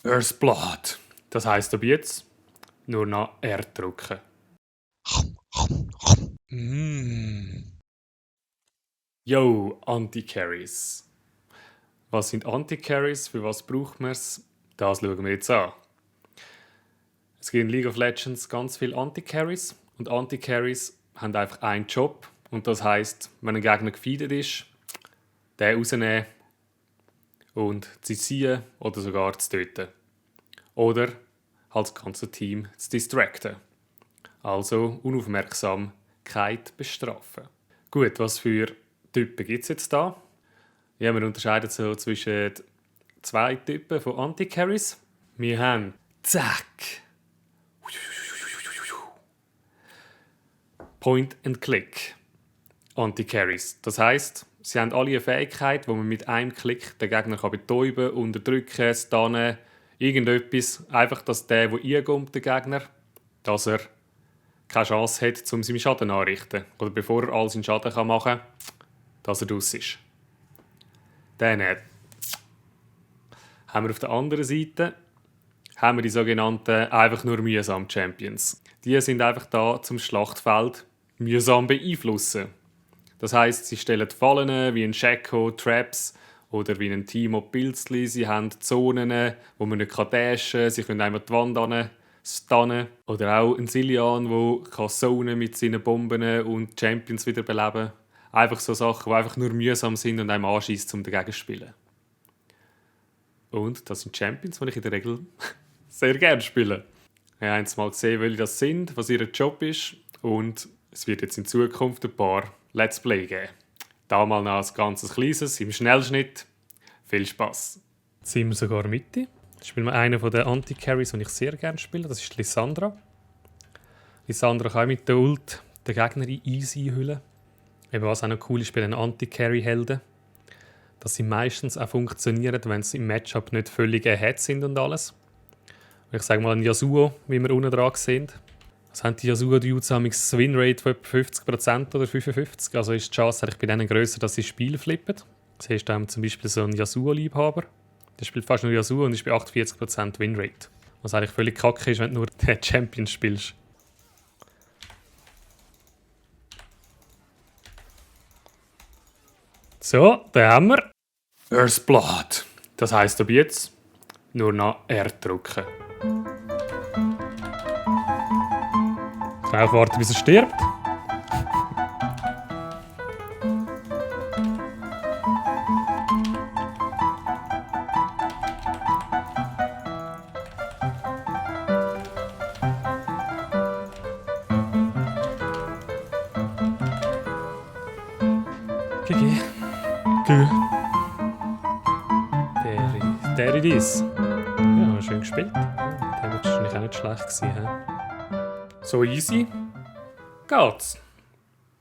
First Blood. Das heisst ab jetzt nur noch R drücken. Yo, Anti-Carries. Was sind Anti-Carries? Für was braucht man es? Das schauen wir jetzt an. Es gibt in League of Legends ganz viele Anti-Carries. Und Anti-Carries haben einfach einen Job. Und das heisst, wenn ein Gegner gefeedet ist, den rausnehmen und zu ziehen oder sogar zu töten. Oder halt das ganze Team zu distracten. Also Unaufmerksamkeit bestrafen. Gut, was für Typen gibt es jetzt da? Ja, wir unterscheiden so zwischen zwei Typen von Anti-Carries. Wir haben Zack. Point and Click. Anti-Carries. Das heisst, sie haben alle eine Fähigkeit, wo man mit einem Klick den Gegner betäuben, unterdrücken, stunnen, irgendetwas. Einfach, dass der einkommt, der Gegner, dass er keine Chance hat, um seinen Schaden anzurichten. Oder bevor er all seinen Schaden machen kann, dass er draus ist. Dann haben wir auf der anderen Seite haben wir die sogenannten einfach nur mühsam Champions. Die sind einfach da zum Schlachtfeld mühsam beeinflussen. Das heisst, sie stellen Fallen wie ein Shaco, Traps oder wie ein Timo Pilzli. Sie haben Zonen, wo man nicht dashen kann. Sie können einmal die Wand stunnen. Oder auch ein Zillian, der zonen mit seinen Bomben und Champions wiederbeleben. Einfach so Sachen, die einfach nur mühsam sind und einem anschießt, um dagegen zu spielen. Und das sind Champions, die ich in der Regel sehr gerne spiele. Wir haben jetzt mal gesehen, welche das sind, was ihr Job ist. Und es wird jetzt in Zukunft ein paar Let's Play geben. Da mal noch ein ganz kleines im Schnellschnitt. Viel Spass. Jetzt sind wir sogar Mitte. Jetzt spielen wir einen der Anti-Carries, den ich sehr gerne spiele. Das ist Lissandra. Lissandra kann mit der Ult den Gegner in Easy hüllen. Eben was auch noch cool ist bei den Anti-Carry-Helden, dass sie meistens auch funktionieren, wenn sie im Matchup nicht völlig ahead sind und alles. Ich sage mal ein Yasuo, wie wir unten dran sehen. Also haben die Yasuo-Dudes eine Winrate von etwa 50% oder 55%. Also ist die Chance eigentlich bei denen grösser, dass sie das Spiel flippen. Das heißt, da haben wir zum Beispiel so einen Yasuo-Liebhaber. Der spielt fast nur Yasuo und ist bei 48% Winrate. Was eigentlich völlig kacke ist, wenn du nur den Champion spielst. So, da haben wir First Blood. Das heisst ab jetzt nur noch R drücken. Auch warten, bis er stirbt. GG. Der it is. Ja, schön gespielt. Der war wahrscheinlich auch nicht schlecht gewesen. So easy geht's.